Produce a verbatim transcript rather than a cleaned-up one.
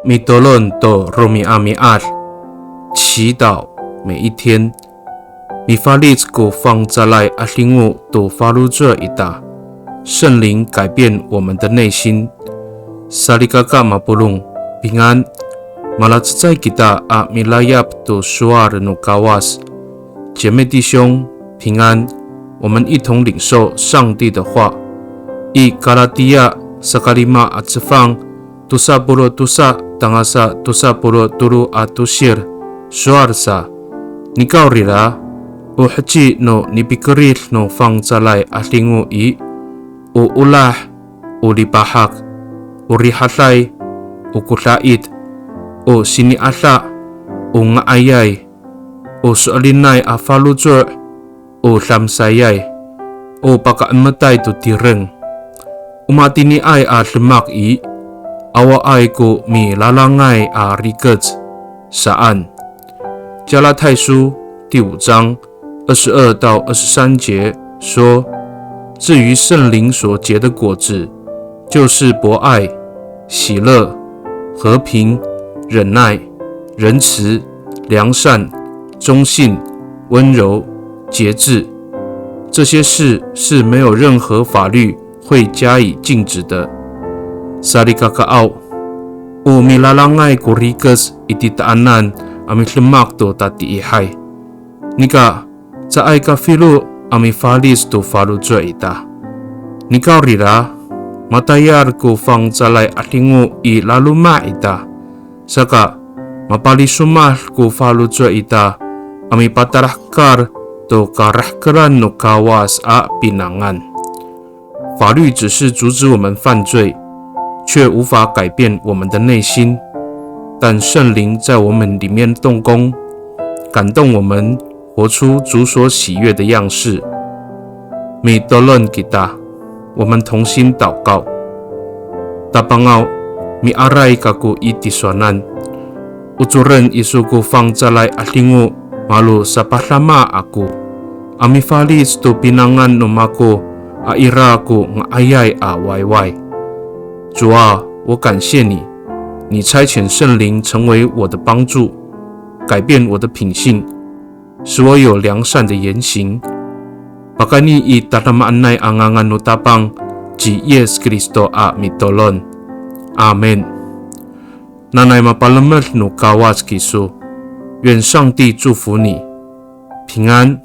Mitolon to romi'ami'ad, 祈祷每一天。Mifalic ko fangcalay 'adingo to faloco' ita, 圣灵改变我们的内心。Salikaka mapolong, 平安。Malacecay kita a milayap to sowal no Kawas. 姐妹弟兄，平安。我们一同领受上帝的话。I Kalatiya sakalima a cefang, tosa polo' tosa tangasa tosa polo' tolo a tosir, sowal sa, nikawrira, o heci no nipikerid no fangcalay 'adingo i, o olah, o lipahak, o rihaday, o kodait, o sini'ada, o nga'ayay, o so'elinay a faloco', o damsayay, o pakaemetay to tireng. O matiniay a demak i, awaay ko milalangay a rikec, saan. 加拉太书第五章二十二到二十三节说，至于圣灵所结的果子，就是博爱、喜乐、和平、忍耐、仁慈、良善、忠信、温柔、节制。这些事是没有任何法律会加以禁止的。Salikakaaw, o milalangay ko rikec i titaanan a midemak to tatiihay. Nika, caay ka filo a mifalic to faloco' ita. Nikawrira, matayal ko fangcalay 'adingo i laloma' ita. Saka, mapalisomad ko faloco' ita a mipatalahekal to karahkeran no Kawas a pinangan. 法律只是阻止我们犯罪，却无法改变我们的内心。但圣灵在我们里面动工，感动我们活出主所喜悦的样式。Mitolon kita, 我们同心祷告。Tapangaw, miaray kako i tisowanan. Ocoren iso ko fangcalay 'adingo, malo sapadama ako a mifalic to pinangan no mako a ira ko nga'ayay a wayway. 主啊，我感谢你，你差遣圣灵成为我的帮助，改变我的品性，使我有良善的言行。Pakayni i tadamaanay a ngangan no Tapang ci Yis Kristo a mitolon. Amin. Nanay mapalemed no Kawas kiso. 愿上帝祝福你，平安。